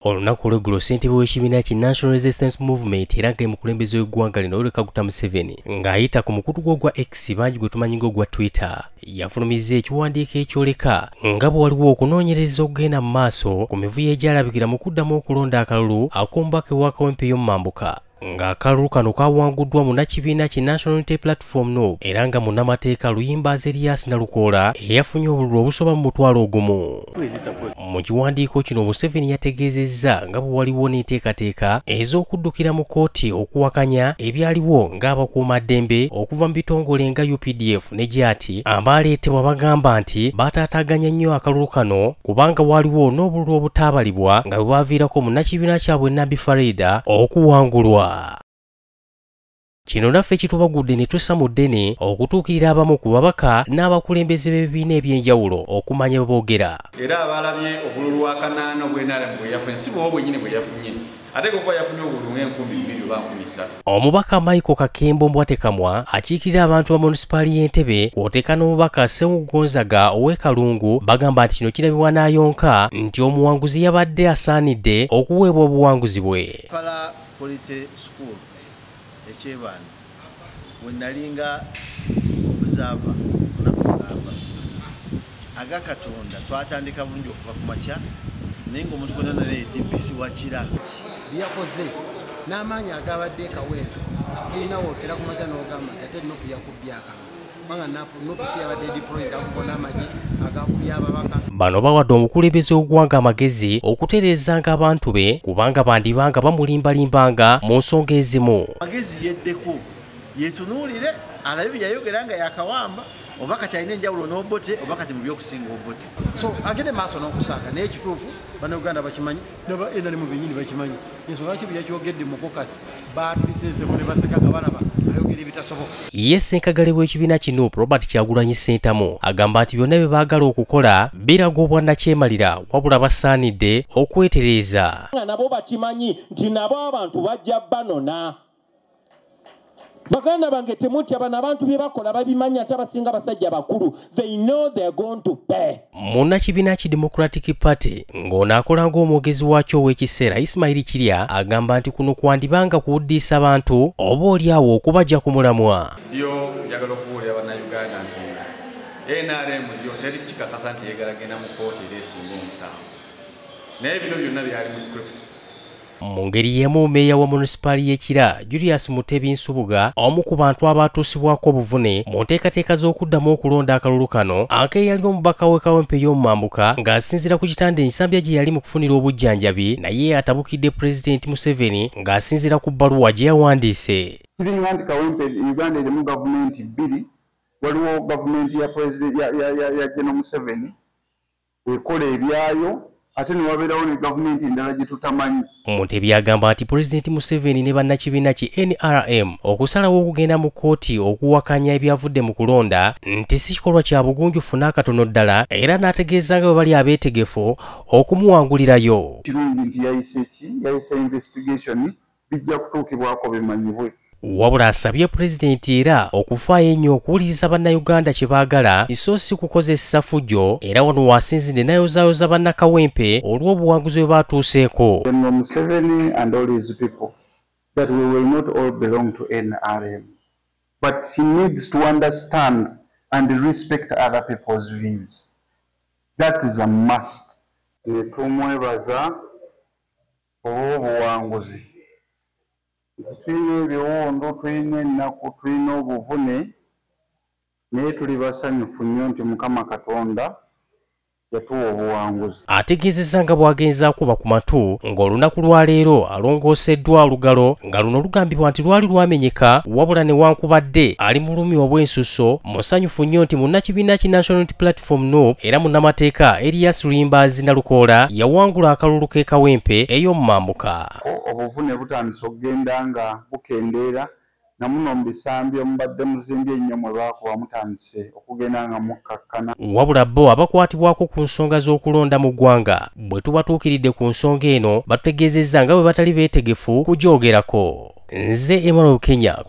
Olunaku olweggulo ssentebe w'ekibiina ki National Resistance Movement era nga mukulembeze w'eggwanga lino Yoweri Kaguta Museveni ng'ayita ku mukutu gwe ogwa X, bangi gwe tumanyi ng'ogwa Twitter, yafulumizza ekiwandiiko ekyoleka nga bwe waliwo okunoonyereza okugenda mu maaso ku mivuyo egyalabikira mu kuddamu okulonda akalulu ak'omubaka wa Kawempe y'omumambuka, ng'akalulu kano kawanguddwa munnakibiina ki National Unity Platform NUP era nga munnamateeka Luyimbazi Erias Nalukoola eyafunye obululu obusoba mu 10,000. Mu kiwandiiko kino Museveni yategeezezza nga bwe waliwo n'enteekateeka ez'okuddukira mu kkooti okuwakanya ebyaliwo ng'abakuumaddembe okuva mu bitongole nga UPDF ne JATI abaleetebwa bagamba nti bataataaganya nnyo akalulu kano kubanga waliwo n'obululu obutaabalibwa nga bwe bwaviirako munnakibiina kyabwe Nambi Farida okuwangulwa. Kino naffe kitubagudde ne twessa mu ddene okutuukirira abamu ku babaka n'abakulembeze b'ebibiina eby'enjawulo okumanya bwe boogera. Era abalabye obululu akanaana obw'NRM bwe yafunye si bwo bwennyini bwe yafunye, ate kuba yafunye obululu ng'enkumbi 2 oba 3,000. Omubaka Michael Kakembo Mbwatekamwa akiikirira abantu ba munisipaali y'Entebbe kw'oteeka n'omubaka Ssewu Gonzaga ow'e Kalungu bagamba nti kino kirabibwa n'ayonka nti omuwanguzi yabadde asaanidde okuweebwa obuwanguzi bwe. Kampala Polity School ekyebanda we nalinga obuzava nakugamba aga Katonda twatandika bulungi okuva ku makya, naye ng'omuntu gwonna naye DPC wakira byakoze n'amaanyi agabadde Kawempe tulina wookera ku makya n'ogamba nti ate NUP yakubbye akalulu kubanga NUP si yabadde deployed akubona amagye agakubye ababaka. Bano bawadde omukulembeze w'eggwanga amagezi okutereezanga abantu be kubanga bandibanga bamulimbalimbanga mu nsonga ezimu. Amagezi yeddeko yetunuulire alabe bye yayogera nga yakawamba oba kati alina enjawulo n'Obote oba kati mu by'okusinga Obote. So agende maaso n'okusaaga naye ekituufu Bannayuganda bakimanyi n'aba NRM bennyini bakimanyi. Ensonga lwaki bye yakyogedde mu kokasi baatuliseezeko ne baseka nga balaba ayogera ebitasoboka. Ye ssenkagale w'ekibiina ki NUP Robert Kyagulanyi Ssentamu agamba nti byonna bye baagala okukola biraga obwannakyemalira wabula basaanidde okwetereeza. Nabo bakimanyi nti nabo abantu bajja banona. Baganda bange temutya, bano abantu bye bakola babimanya ate abasinga basajja bakulu. They know they are going to pay. Munnakibiina ki Democratic Party ng'ono akola ng'omwogezi waakyo ow'ekiseera Ismail Kirya agamba nti kuno kwandibanga kuwuddiisa bantu oba oliawo okubajja ku mulamwa. Yo njagala okubuulira Bannayuganda nti NRM yo teri kikakasa nti yeegala genda mu kkooti era esinga omusango, naye bino byonna byali mu script. Mu ngeri y'emu meeya wa munisipaali y'e Kira Julius Mutebi Nsubuga omu ku bantu abaatuusibwako obuvune mu nteekateeka z'okuddamu okulonda akalulu kano ake yali omubaka w'e Kawempe y'omumambuka ng'asinziira ku kitanda ensambya gye yali mu kufunira obujjanjabi naye atabukidde Pulezidenti Museveni ng'asinziira ku bbaluwa gye yawandiise. Kiringa nti Kawempe Uganda erimu gavumenti bbiri, waliwo gavumenti ya Pulezidenti ya General Museveni ekola ebyayo ate ne wabeerawo ne gavumenti endala gye tutamanyi. Mutebi agamba nti Pulezidenti Museveni ne bannakibiina ki NRM okusalawo okugenda mu kkooti okuwakanya ebyavudde mu kulonda nti si kikolwa kya bugunjufu n'akatono ddala era n'ategeeza nga bwe bali abeetegefu okumuwangulirayo. Kirungi nti yayise ki? Yayise investigation bijja kutuukibwako bimanyibwe. Wabula asabye Pulezidenti era okufaayo ennyo okuwuliriza Bannayuganda kye baagala so si kukozesa fujjo era wano wasinzidde n'ayozaayoza Bannakawempe olw'obuwanguzi bwe baatuuseeko. General Museveni and all his people that we will not all belong to NRM, but he needs to understand and respect other people's views. That is a must. Ne tumwebaza olw'obuwanguzi. Tulina ebiwundu, tulina ennaku, tulina obuvune, naye tuli basanyufu nnyo nti Mukama Katonda yatuwa obuwanguzi. Ategeezezza nga bw'agenza akuba ku matu ng'olunaku lwaleero alongooseddwa olugalo nga luno lugambibwa nti lwali lwamenyeka wabula newankubadde ali mu bulumi obw'ensusso musanyufu nnyo nti munnakibiina ki National Unity Platform NUP era munnamateeka Erias Luyimbazi Nalukoola yawangula akalulu k'e Kawempe ey'omumambuka. Obuvune butandise okugenda nga bukendeera nga muno mu bisambi omubadde muzimbye ennyo mwe baakuba mutandise okugenda nga mukkakkana. Wabula bo abakwatibwako ku nsonga z'okulonda mu ggwanga bwe tubatuukiridde ku nsonga eno batutegeezezza nga bwe batali beetegefu kugyogerako. Nze Emmanuel Kenya.